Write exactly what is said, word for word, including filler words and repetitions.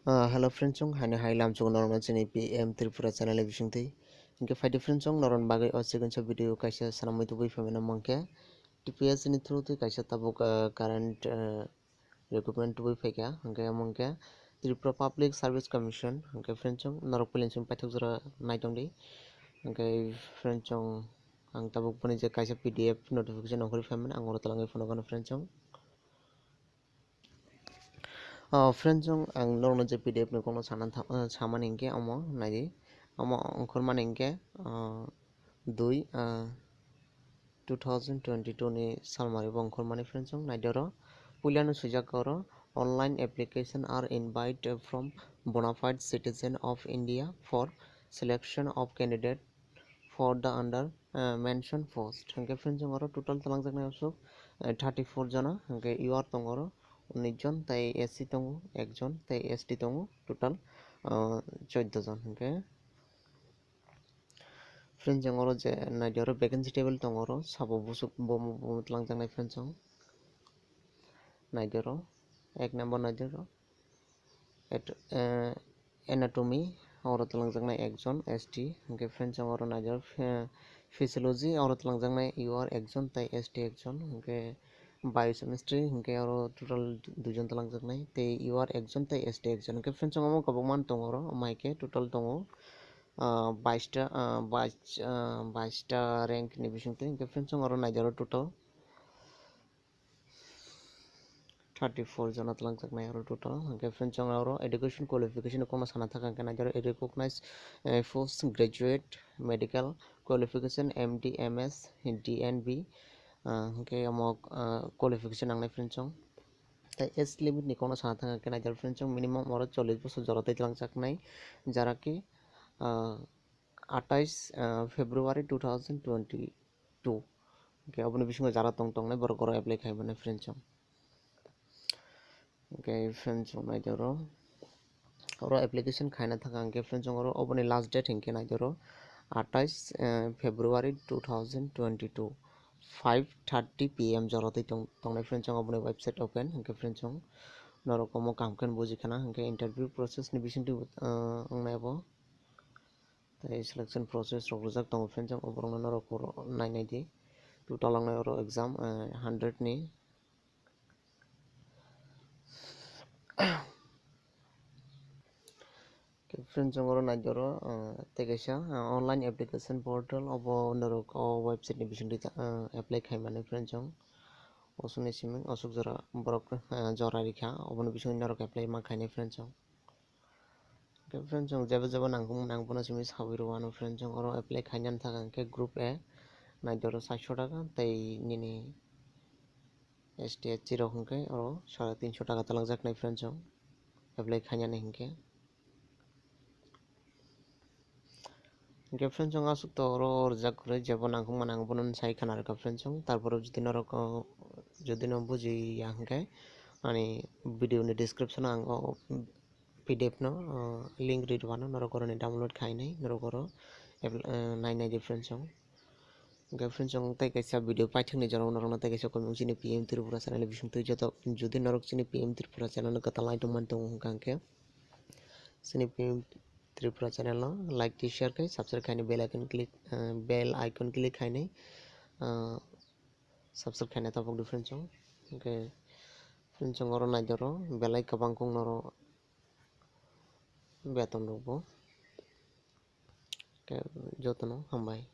Ah, hello friends, chwng haino hai lamchung norokno chini P M Tripura channel ni bisingtwi. Hinkhe phaidi friends, chwng norokni bagwi o chikon sa video kaisa swnamwi tubui phaimano mangkhe T P S ni through twi kaisa tabuk, ah, current, ah, recruitment tubui phaikha, hinkhe mangkhe Tripura Public Service Commission, hinkhe friends, chwng norok puilensing paithak jora naitongdi. Hinkhe friends, chwng ang tabuk boni je kaisa P D F notification ongkhorwi phaimani, ang oro twlangwi phunukgwno friends, chwng. Ah, friends, chwng ang norokno je P D F ni kokno sana tha-, ah, samani hinkhe omo naidi. Omo ongkhormani hinkhe, ah, dui, ah, two thousand twenty-two ni salmari bo ongkhormani friends, chwng naidi oro. Puilano swijak oro, "Online application are invite from bona fide citizen of India for selection of candidate for the under, ah, mentioned post." Hinkhe friends, chwng oro total twlangjaknai aswk, eh, thirty-four jona, hinkhe U R tongo oro unis jon, tei S C tongo ekjon, tei S T tongo total, ah, chordo jon. Hinkhe friends, chwng oro je naidi oro vacancy table tongo oro sabo busuk bomo bomo twlangjaknai friends, chwng naidi oro ek number naidi oro. At, eh, anatomy, oro twlangjaknai ekjon S T, hinkhe friends, chwng oro naijak, eh, physiology, oro twlangjaknai U R ekjon tei S T ekjon, hinkhe biochemistry, hinkhe oro total duijon twlangjaknai, tei U R ekjon tei S T ekjon. Hinkhe friends, chwng omo kwbangma tongo oro, omo hai khe total tongo, ah, baista, ah, bais-, ah, baista rank ni bisingtwi. Hinkhe friends, chwng oro naijak oro total thirty-four jona twlangjaknai aro total. Hinkhe friends, chwng aro education qualification kokno sana thaka hinkhe naijak aro recognized, eh, post graduate medical qualification M D, M S, D N B, ah, hinkhe omo, ah, qualification nangnai friends, chwng. Tei age limit ni kokno sana thaka hinkhe naijak friends, chwng minimum oro chollish bosor jora tei twlangjaknai, jara ki, ah, atais, ah, February two thousand twenty-two. Hinkhe oboni bisingo jara tong tongnai borok oro apply khaimani friends, chwng. Hinkhe friends, chwng naidi oro, oro application khaina thaka hinkhe friends, chwng oro oboni last date hinkhe naidi oro atais, eh, February two thousand twenty-two, five thirty P M jora twi tong-, tongnai friends, chwng oboni website open. Hinkhe friends, chwng norok omo kaham khe buji khana, hinkhe interview process ni bisingtwi, eh, wngnai abo. Tei selection process rok rijak tongo friends, chwng oborokno norok oro nai nai di. Total wngnai oro exam, eh, hundred ni. Friends, chwng oro nai di oro, eh, tei kaisa, eh, online application portal, obo norok o website ni bisingtwi, eh, apply khaimani friends, chwng osukni simi osuk jora borok, eh, jora rikha, oboni bisingtwi norok apply ma khainai friends, chwng. Hinkhe friends, chwng jebo jebo nangkukmani ang bono simi sawi rw anw friends, chwng oro apply khainani thaka hinkhe group A nai di oro saicho taka tei nini S T S C rok hinkhe oro sare tinso taka twlangjaknai friends, chwng apply khainani hinkhe. Hinkhe friends, chwng aswk to oro rijak kwrwi jebo nangkukmani ang bono sai khna rwkha friends, chwng. Tarpore jodi norok, o, jodi no bujiya hinkhe ani video ni description o ang o P D F no, o, link ri rwano norok oro ni download khainai norok oro apply, o, nai nai di friends, chwng. Hinkhe friends, chwng tei kaisa video paithakni jora norokno tei kaisa komung chini P M Tripura channel ni bisingtwi joto jodi norok chini P M Tripura channel no kwtal nai tongmani tongo hwnkha hinkhe chini P M Tripura channel no like tei share khai subscribe khainai bell icon click, eh, bell icon click khainai, eh, subscribe khainai tabuk di friends, chwng. Hinkhe friends, chwng oro nai di oro belai kwbang kok norok beton rok bo. Hinkhe jotono hambai.